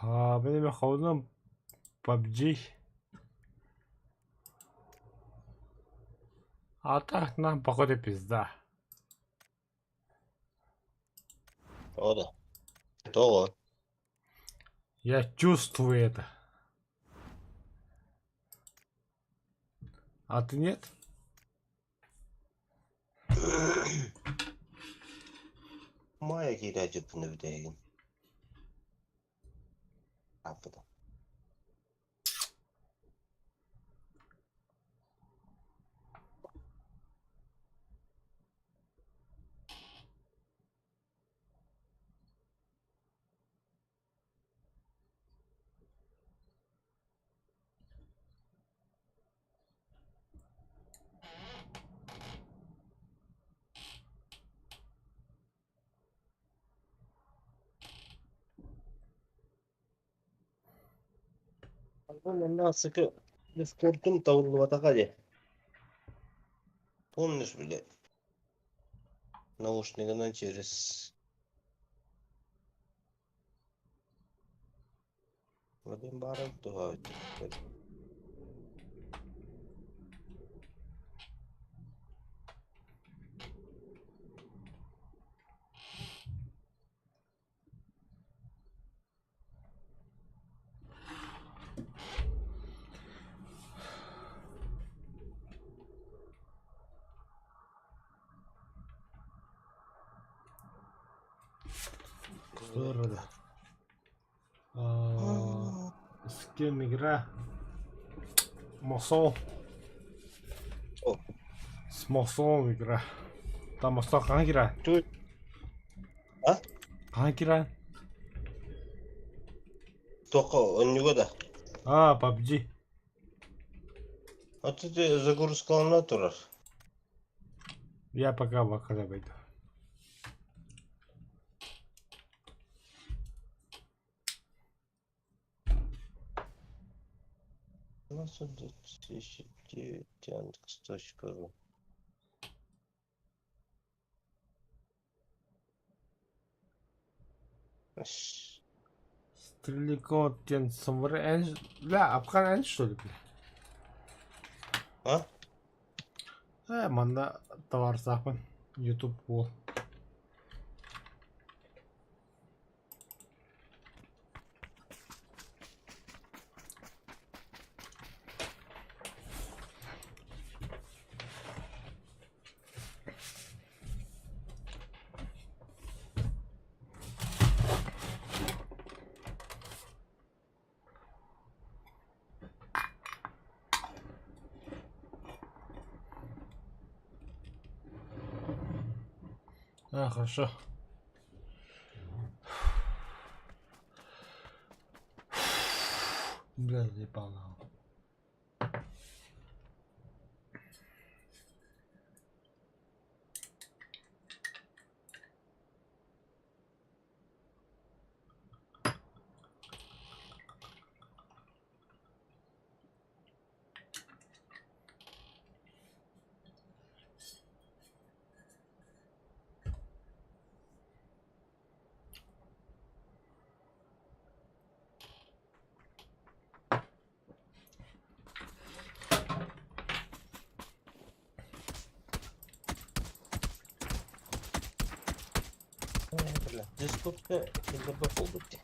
А, мин эмэ холунум PUBG. А так нам походу пизда. Тоҕо да? Тоҕо? Я чувствую это. А ты нет? Майа киирээччиппин эбитэйигин. Ааппыта. Манна сыкы Дискордум табыллыбатаҕа дии. Помнишь, блядь, наушнигынан через Вадим баарын туһа Здорово. А, с кем игра? Мосон. С Мосон игра. Там Мосон хаһан киирэ? А? Хаһан киирэ? Туохха онньуга да? А, PUBG. А ты загрузкалана турар. Я пока в АКД пойду. Яндекс.ру. Стреляков диэн самурай эн бля Апхан эн что ли бля? А? Э, манна товарсаахпын Ютуб уол. А, хорошо. Бля, заебал нахуй. Бля, Дискордка киллэрбэт буолбут дии.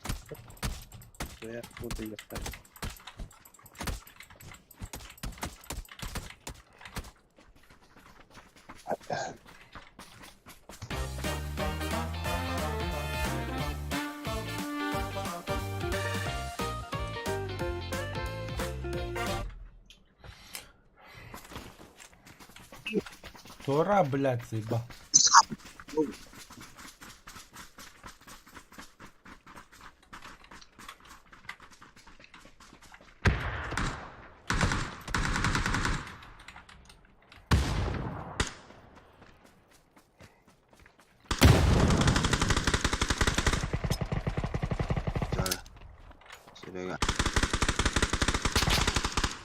Тора, блядь, заебал. Да. Серега.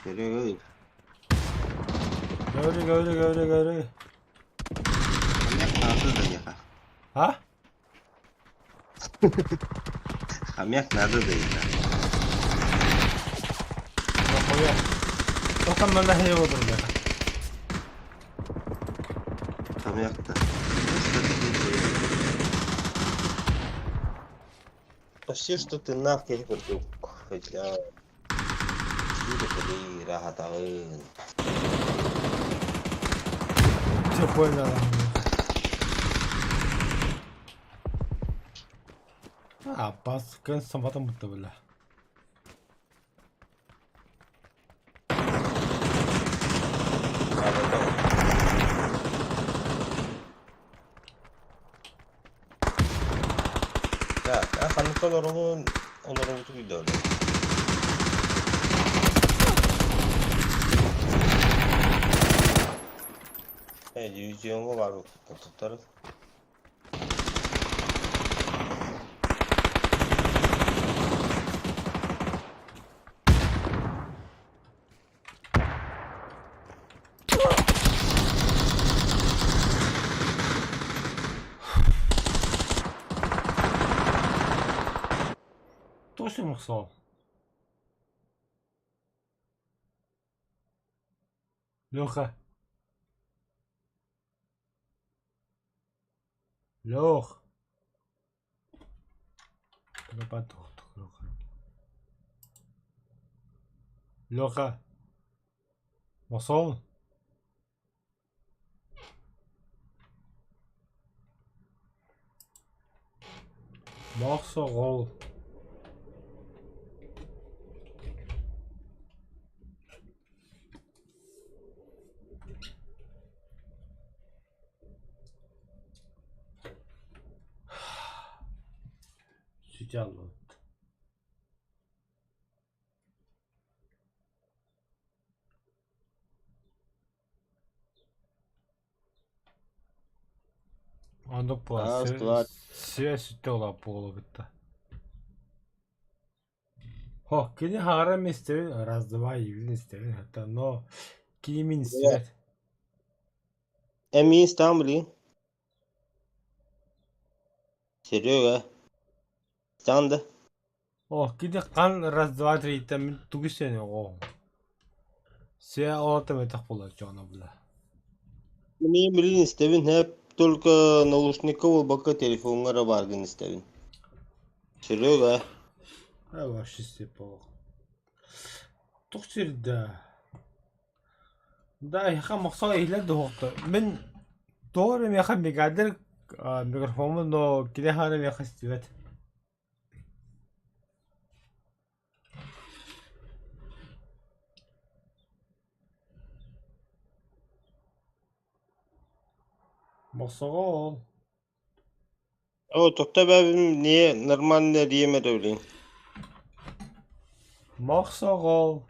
Серега. Говори, говори, говори, говори. Хомяк надо да ехать. А? Хомяк надо да ехать. Серега. Тоқтан манда хей отыр бля. Хамыякта. Почти что ты нахер курдук. Хотя... Рахатаҕын. Все понял. А, бас көн саматан бутта бля. Так, а ханнык олоробун, олоробуту күйдөөлөр. Дивизионга бар туттар. Точно махсал. Леха. Лех. Леха. Махсал. Махсал. Сүтэ Оннук буолар. Раз, два. Связь сүтэ буола кытта. Хо, кини хаҕара истэбин, раз, два, явилин истэбин, хата, но кини мин истибэт. Эмиин стан блин. Серега. Станды. О, кини хан раз, два, три, мин тугу истэн оҕо. Связь олото мэтэх буолар дьоно бля. Эмиин билин истэбин хэп только наушникка буолбакка телефоҥҥа баргын истэбин. Серега. А вообще степо. Туох сирдэ. Да, эһиэхэ мохсоҕо иһиллэр дуоһуохта. Мин тоҕо эрэ миэхэ мегадер микрофоммун но кини хаара миэхэ истибэт. Мохсоҕо ол. О, тохто бэбим не нормально диэмэ блин. Мохсоҕол.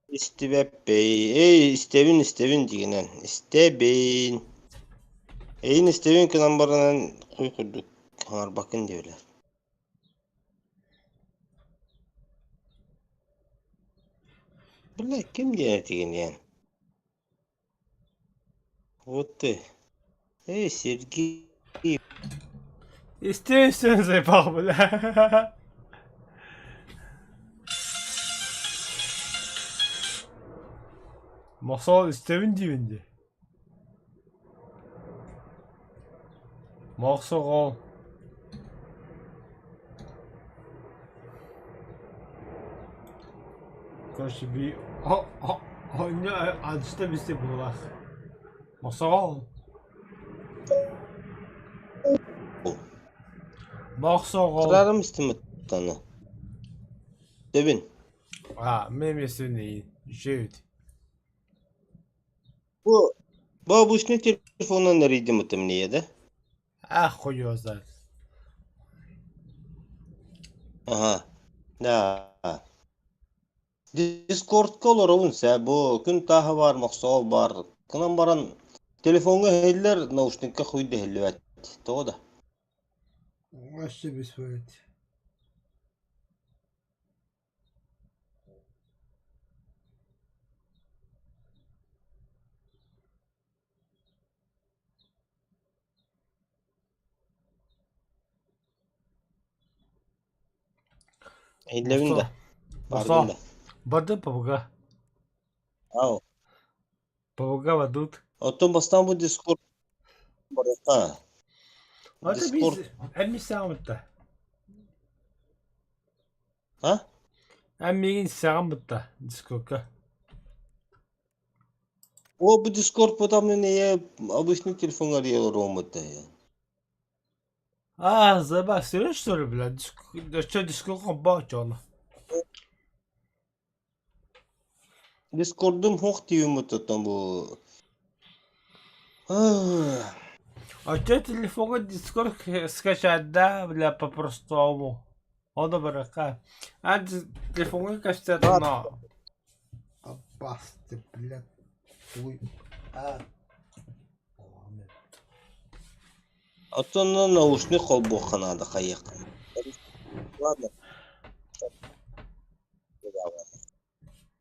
Истибэппэй. Эй, истэбин, истэбин дигинэн. Истэбин. Эйин истэбин кынан баранан куй курдук хаҥарбаккын диэбилэр. Бля, ким диэн этигин Вот ты. Эй, Сергей. Истэбин, истэбин заебал, бля. Мохсоҕол истэбин диибин дии. Мохсоҕол. Короче, би онньо адьыста билсэ быһыылаах. Мохсоҕол. Мохсоҕол. Кырарым истимиттаны. Истэбин. А, мин эмиэ истэбин эйиин. Үчүгэй эбит. Бу бу обычный телефонунан эрийдим мне, да? Ах, хуй его знает. Ага. Да. Дискордка олоробун сэ бу күн тааһа баар, мохсоҕол баар. Кынан баран телефоҥҥа иһиллэр, наушникка хуй да иһиллибэт. Тоҕо да? Вообще без понятия. Иһиллэбин да? Мохсо. Бааргын да? Барды ПВГ. Ау. ПВГ ведут. Оттон бастаан бу Discord барыта. Это Discord, эмми саҕамытта. а? Эммигин саҕамытта Discordка. О, бу Discord потом не обычный телефон арыйар я. А, заба, серьезно, что ли, блядь? Да что, Discord холбоочоно? Discord'ум суох диибин бу. А что телефоҥҥа Discord скачать, да, бля, по-простому? Ону барыахха. А телефоҥҥа кэпсэт но Опасты, блядь. Ой. А. Оттон наушник холбуохха наада хайыахха. Ладно.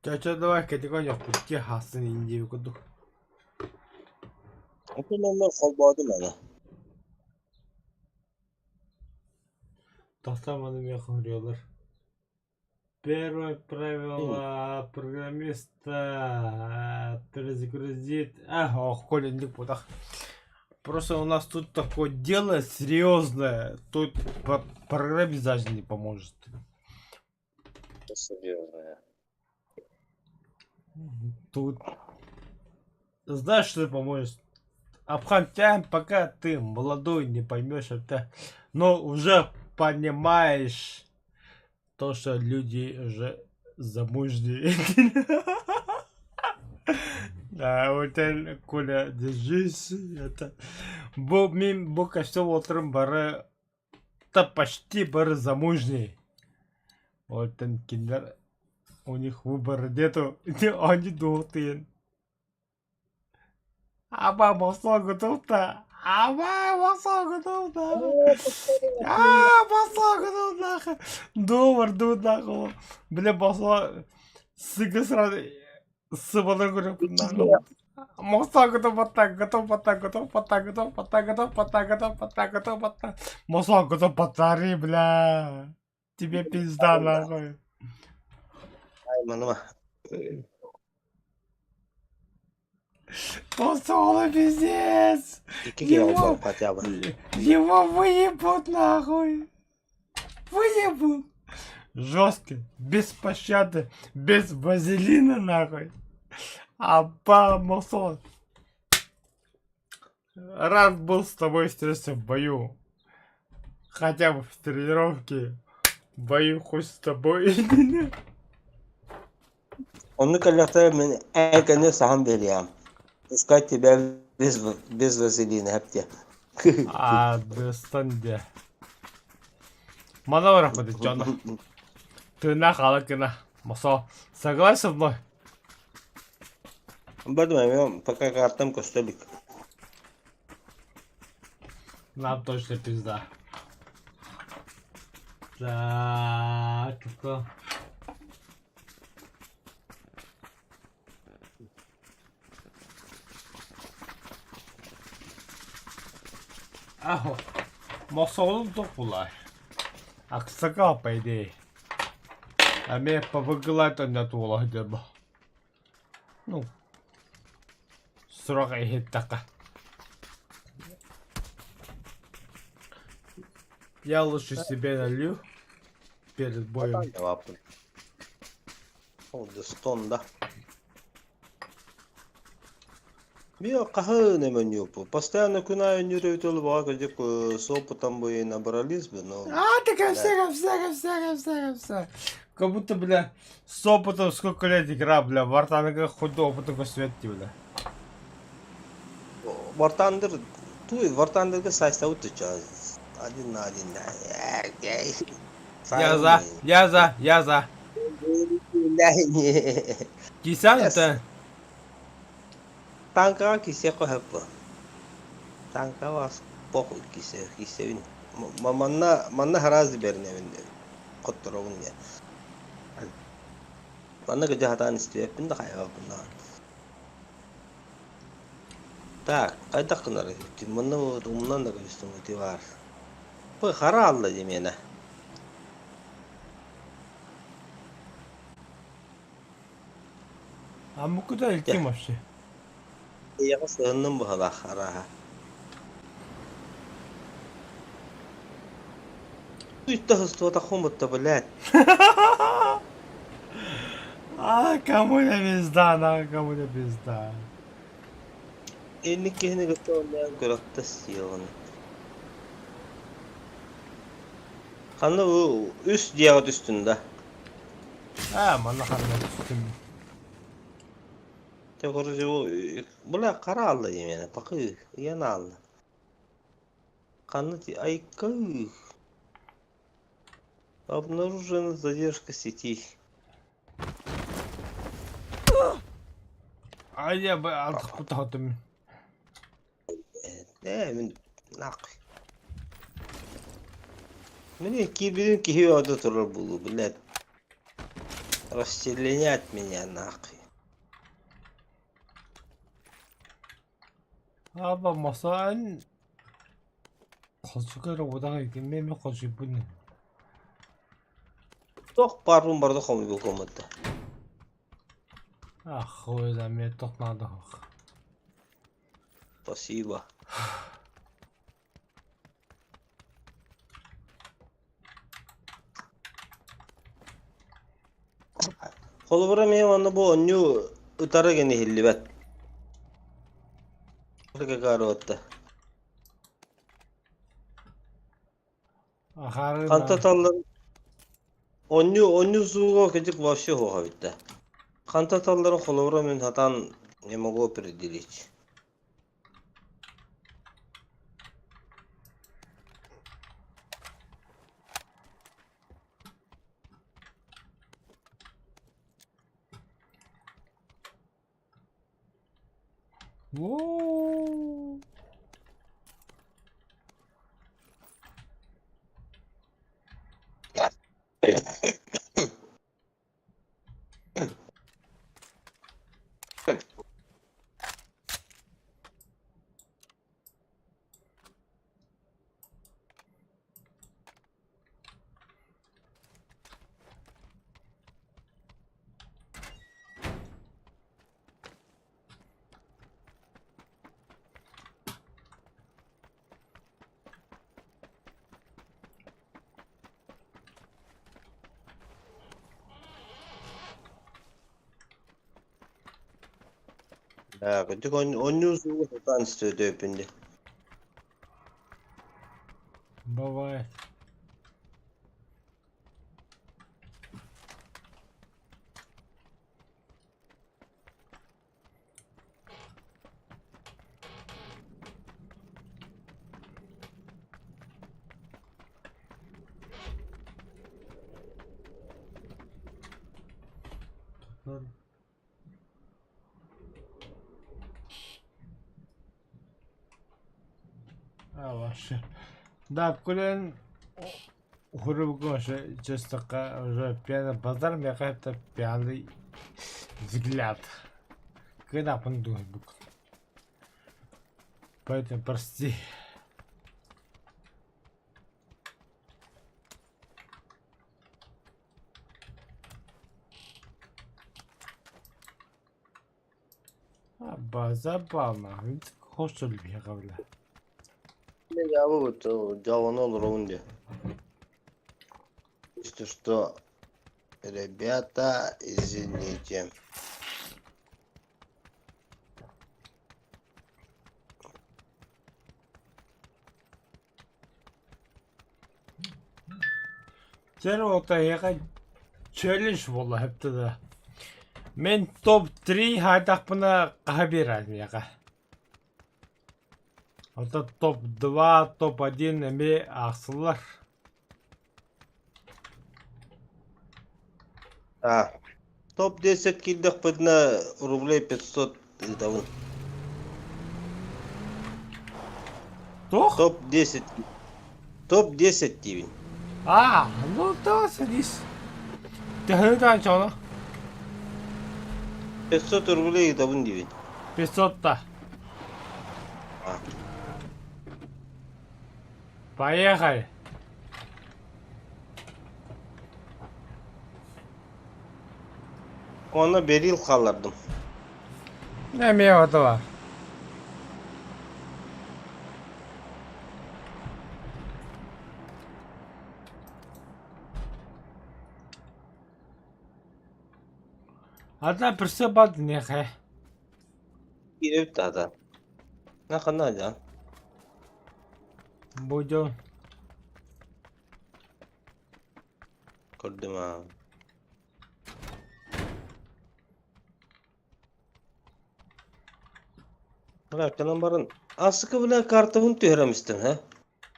Чача давай категория пути хасын индию курдук. Оттон онно холбоодум аны. Тахсаманы миэхэ Первое правило программиста перезагрузить. А, ох, Коля, не путах. Просто у нас тут такое дело серьезное. Тут программист даже не поможет. Серьезно. Тут знаешь, что поможет? Обхантяем, пока ты молодой, не поймешь это. Но уже понимаешь то, что люди уже замужние. Да, вот Коля, держись. Это... Бу мин бу костюм утром бары та почти бары замужние. Вот там кинилэр у них выбора нету. Они думают, Аба босоогутута. Аба босоогутута. А, босоогутута. Думар нахуй. Бля, босо. Сыга сразу. Сыбалар көрөппүн нахуй. Мосоогуту батта, готов батта, готов батта, готов батта, готов батта, готов батта, готов батта. Мосоогуту батари, бля. Тебе пизда, нахуй. Маныма. Босоолу пиздец. Икки киһи Его, холбоо хотя бы. его выебут нахуй. Выебут. Жестко, без пощады, без вазелина нахуй. Аба Мосон. Рад был с тобой встретиться в бою. Хотя бы в тренировке. В бою хоть с тобой. Онну кэллэхтэрэ мин эн саһан биэриэм. Пускай тебя без вазелина хэптэ. А, достанде. Манавра подойдёт. Ты на халакина. Мосо, согласен со мной? Бардым пока картам көстө Нам точно пизда. Так, что? Ахо. Мосолун топулай. Аксака, по идее. А мне повыгылать он туола где-то. Ну, срок иһиттэххэ. Я лучше себе налью перед боем. Стонда. Био хаһы немен Постоянно күн аайы нүүрөйтөл баҕа кырдьык с опытом бы и набрались бы, но А, такая всякая, всякая, всякая, всякая, всякая. Как будто, бля, с опытом сколько лет игра, бля, Вартанга хоть опыта свет, бля. War Thunder, туй War Thunderга сайстабыт один на один. Я за, я за, я за. Кисян это? Танкаҕа киирсиэххэ сөп буо. Танкаҕа похуй киирсэ киирсэбин. Манна манна сразу бэринэбин хотторобун диэн. Манна кыдьа сатаан истибэппин да хайаабаппын даҕаны. Так, хайдах гынар манна умнан да кэбистим ити баар. Бу хара алла дии миэнэ. А мы куда Дьэ, летим вообще? эйиэхэ сыһынным быһалаах арааһа. Туйтаһыстыбатаххын бутта, блядь. А, кому не пизда, на, кому не пизда. Инник киһини кытта оонньоон күрэхтэс сиэҕин. Ханна бу үс дьиэҕэ түстүн да? А, манна ханна түстүм. Те короче бу бля хара аалла диэмиэнэ пакыы ыйан аалла. Ханна ти айкыы. Обнаружена задержка сети. Ай, я бы алтых тахтым. Ээ мин нахуй. Мин киирбитим киһи өтө турар буолуо, блядь. Расчленять меня нахуй. Аба масан хосукара удаҕа итиннэ хосуйбун. Туох баарбын барыта хомуйбуккум да. Ах, хуй знает, туох надо. Спасибо. Холобура эмиэ манна бу оонньуу ытара гэн иһиллибэт. Гагаруотта. Ханта таллан оонньуу оонньуу сууга кыдьык вообще суох эбит да. Ханта талларын холобура мин сатаан не могу определить. Воу. Ээ, кырдьык оонньуу сууга сатаан истибэтэбиппин дии. Бывает. А, вообще. Да, кулен Хурубгоша, честно, уже пьяный базар, мне как-то пьяный взгляд. Когда пандух бук. Поэтому прости. Забавно. Хочешь бля. Я вот дьолону олоробун дии. Если что, ребята, извините. Чэ ота эһиэхэ челлендж буолла сөптө да. Мин топ-3 хаайдахпына хаһа биэрэр миэхэ. Оттон топ-2, топ-1 эмиэ аахсыллар. А, топ-10 киирдэхпитинэ рублей 500 ыытабын. Туох? Топ-10. Топ-10 диибин. А, ну да, садись. Төһөнү таанчаҕына? 500 рублей ыытабын диибин. 500 да. А. Поехали. Онно берил хааллардым. Эмиэ отова. Одна присыпал нехэ. Киирэбит да На ханна дьаан? Будем. Көрдүм аа. Бля, кэлэн баран Асыка бля картабын түһэрэн истим һэ.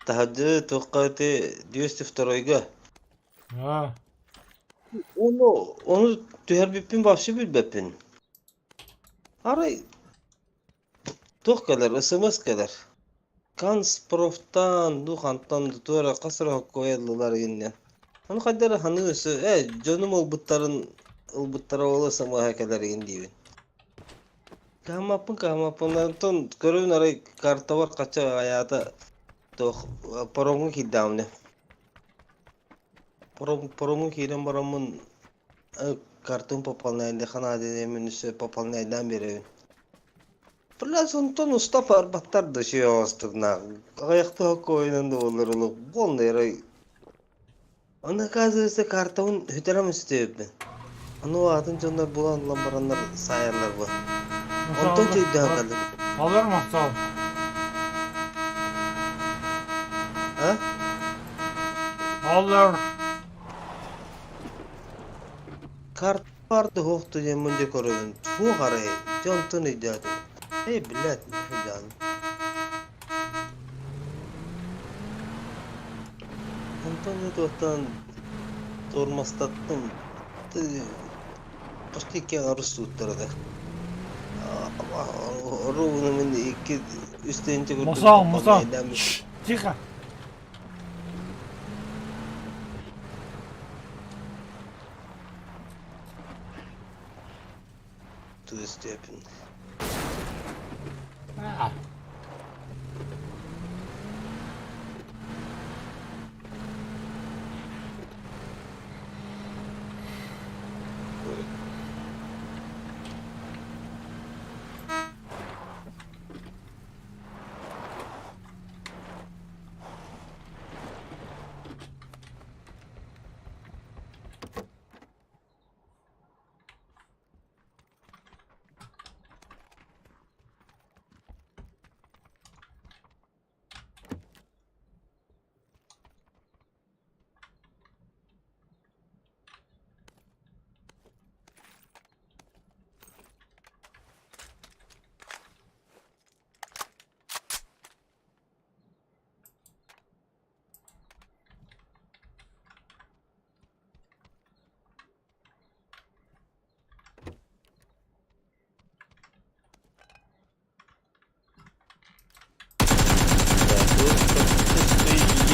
Таһырдьа туохха ити 202-га. А, Ону, ону түһэрбиппин вообще билбэппин. Арай туох кэлэр, СМС кэлэр. Канцпрофтан, ду хантан ду туора хас эрэ хоккуой ыллылар игиннэн. Ону хайда эрэ ханыы өссө ээ дьонум ылбыттарын ылбыттара ол СМС кэлэр игин диибин. Кыһаммаппын кыһаммаппын онтон көрөбүн арай картабар хачча айаата туох паромҥа киирдэҕим Паромҥа киирэн бараммын картым пополняйдыха наада диэммин өссө пополняйдаан биэрэбин. Блядь, онтон уста барбаттар да үчүгэй оҥостугна аҕыйахтыы хоккойунан да буоллар олох буолла эрэ. Ону оказывается картабын сүтэрэн үстүбүппүн. Ону атын дьоннор булан ылан бараннар саайаллар бу. Онтон чөйдөөн кэллим. Алар махтал. А? Алар. Карта барды суохту диэммин дьэ көрөбүн. Суох арай, дьэ онтон өйдөөтүм. Эй, блядь, нахуй Онтон да туохтан туормастаттым. Почти икки аҥар устубуттар этэ. Ровно мин икки үс тыһыынча курдук Муса, Муса. пополняйдаан Тихо. Тыас А.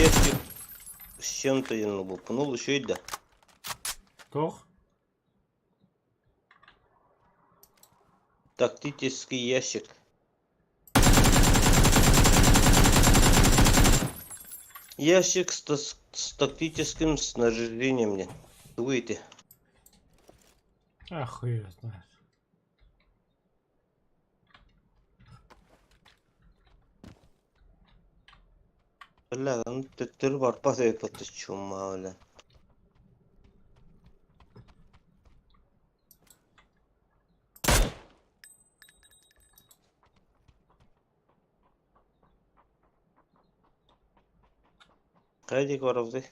Есть с чем-то ылбыппын, үчүгэй да. Туох? Тактический ящик. Ящик с, с тактическим снаряжением диэн. Тугу ити? А хуй его знает. Бля, аны төттөрү барбат эбит чума бля. Хайа диэки барабытый?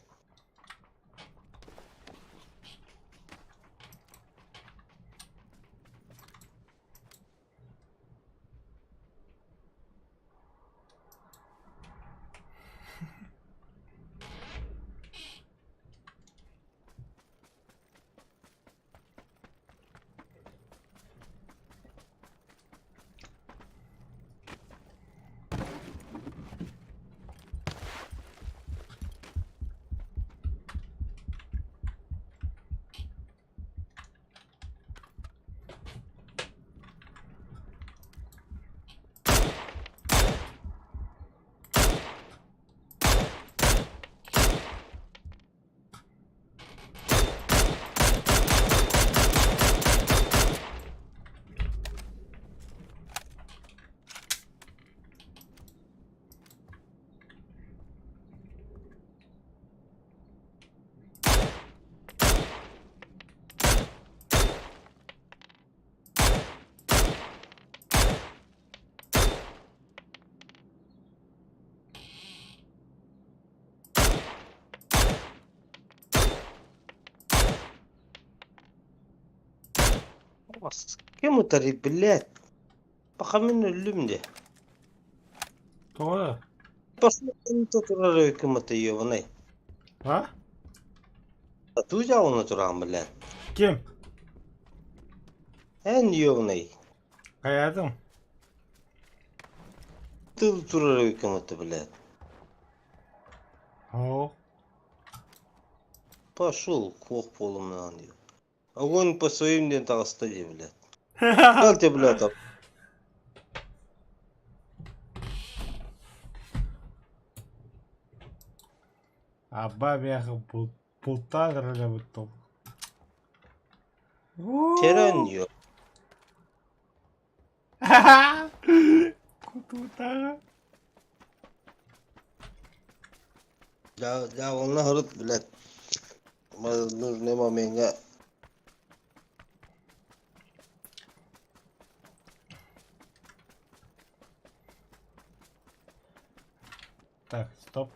С кем это, блядь? Пока мин өллүм дии. Тоҕо? Пошел турар ким-то ебаный. А? Туу дьаалына тураҕын, блядь. Ким? Эн ебаный. Хайаатыҥ? Тыл турар ким-то, блядь. Оо. Пошел, куох буолумнаан диye. Огонь по своим диэн таҕыста дии, блядь. Как тебе, блядь, там? Абба миэхэ бултаан эрэлэбит тол. Терен ё. Кутутаҕа. Да, да, онно һырыт, блядь. Нужный момеҥҥа Так, стоп.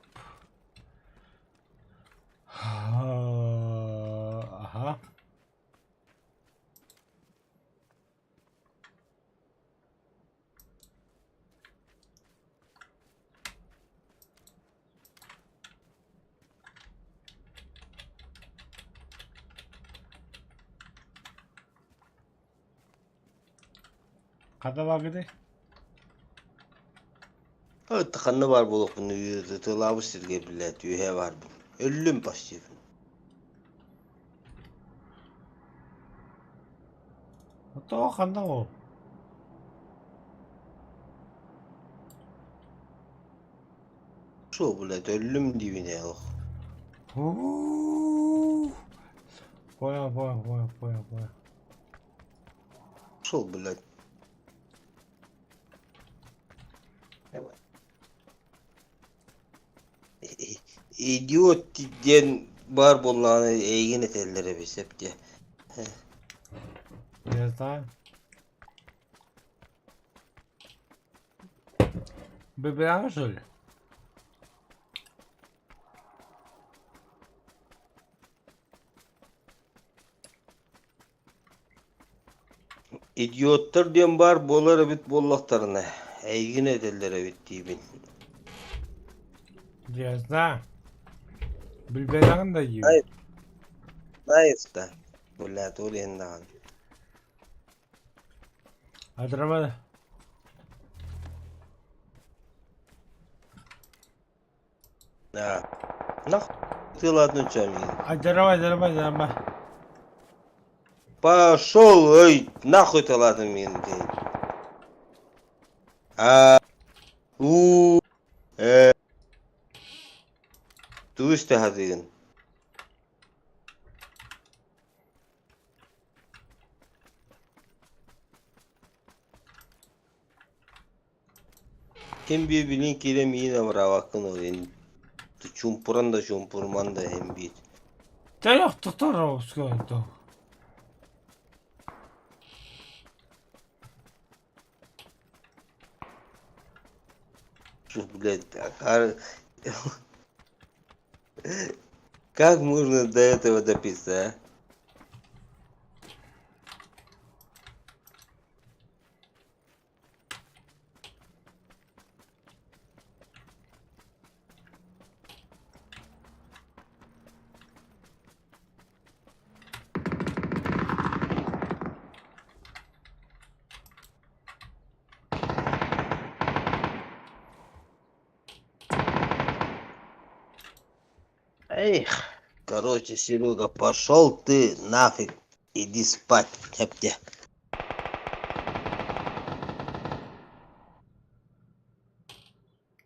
Ага. Хата баагыдый? Ханна баар буолуохпун тылаабыт сиргэ блядь үөһэ баарбын. Өллүм почти. Тоҕо ханна ол? Шо, блядь, өллүм диибин ээ олох. Понял, понял, понял, понял, понял. Шо, блядь? Идиот диэн баар буоллаҕына эйигин этэллэр эбит сөп диэ. Не знаю. Выбираем, что ли? Идиоттар диэн баар буолар эбит буоллахтарына, эйигин этэллэр эбит диибин. Не знаю. Билбэтэҕин да диибин. Знаешь да, блядь, ол иһин даҕаны. Адырама Да. Нах ты ладно чамин. Адырама, адырама, адырама. Пошел, эй, нахуй ты ладно мин. А, у, э, тугу истэ сатыыгын? Ким биир билин киирэн миигин абыраабаккын ол иһин чуумпуран да чуумпуруман да иһин биир. Тэйэх тутар оскуолата. Блядь, как можно до этого допиться, а? Эх, короче, Серега, пошел ты нафиг, иди спать, хепте.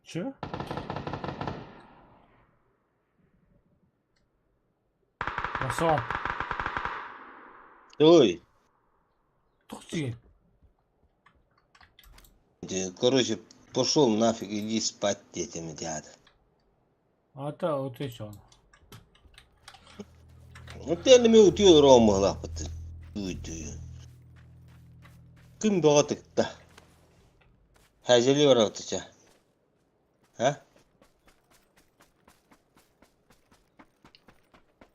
Че? Нашел. Ой, Тухти. короче, пошел нафиг, иди спать детям, дядя. А то вот еще. Эн утуйа олорон Күн бөҕө тыкта. Хәдьэли барабытыча. А?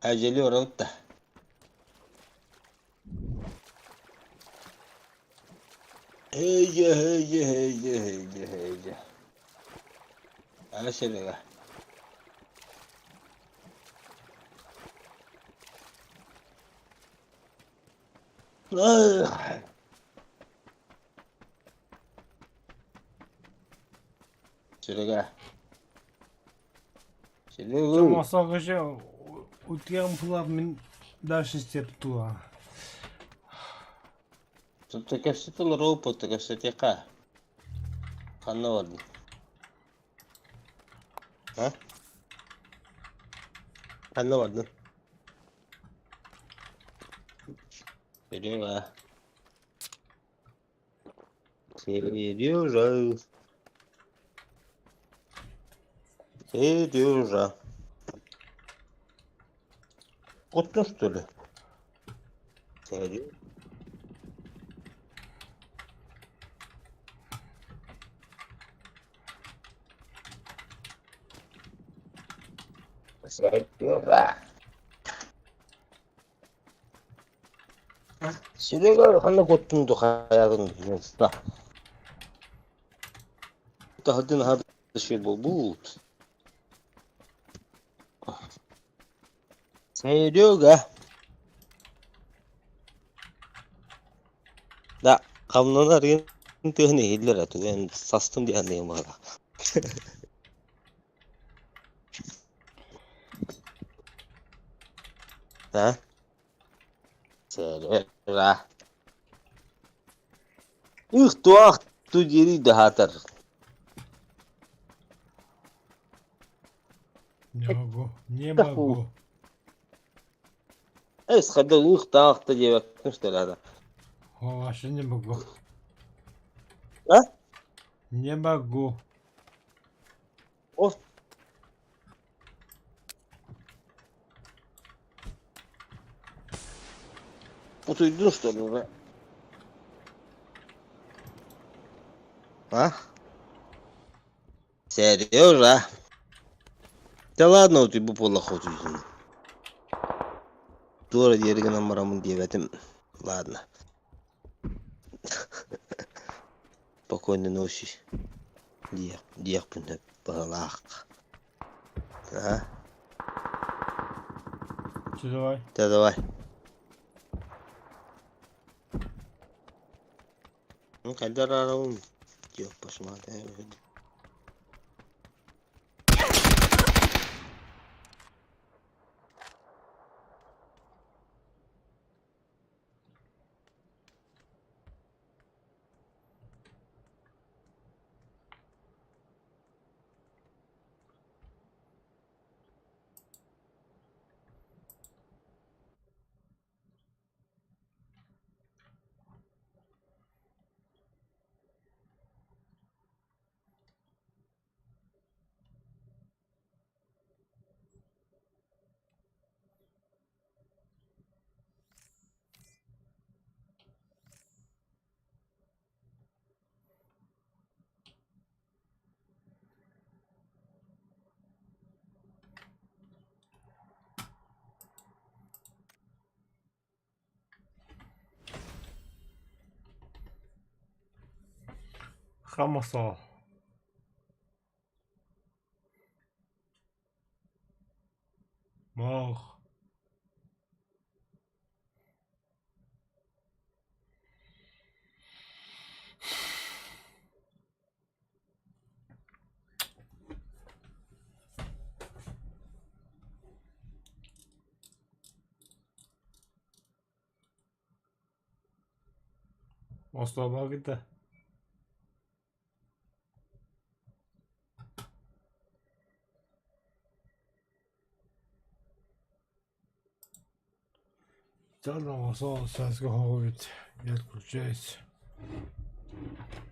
Хәдьэли барабыт да. Һээйэ, һээйэ, һээйэ, һээйэ, һээйэ. Ала Серега. Серега. Серега. Мосогыжы утуйан булар мин дальше степ туа. Кэпсэтэ олоробут, кэпсэтиэххэ. Ханна бардын? А? Ханна бардын? Серега. Сережа. Сережа. Куттун что ли? Сережа. Серега. Серега ханна куттун ду хайаатын да. Таһырдьа наһаа да үчүгэй буолбут. Серега. Да, хамнана арыйан тыаһын иһиллэр а түгэн састым диэн аныйым баҕалаах. А? Серега. Их туох ту диэри даһаатар. Не могу, не могу. Эс хада ух таах да диэбэккин что ли ада? О, вообще не могу. А? Не могу. О. Утуйдун что ли уже? А? Сережа. Да ладно утуйбут буоллахха утуйдун. Туора диэри гынан бараммын диэбэтим. Ладно. Спокойной ночи диэх диэхпин сөп быһыылаах. А? Че давай. Да давай. Ну, когда рарабын? Диэх посмотрим. Хамасал. Мох. Ослабагыта. Дьон оҥосо сааскы хоҕу эбит, я отключаюсь.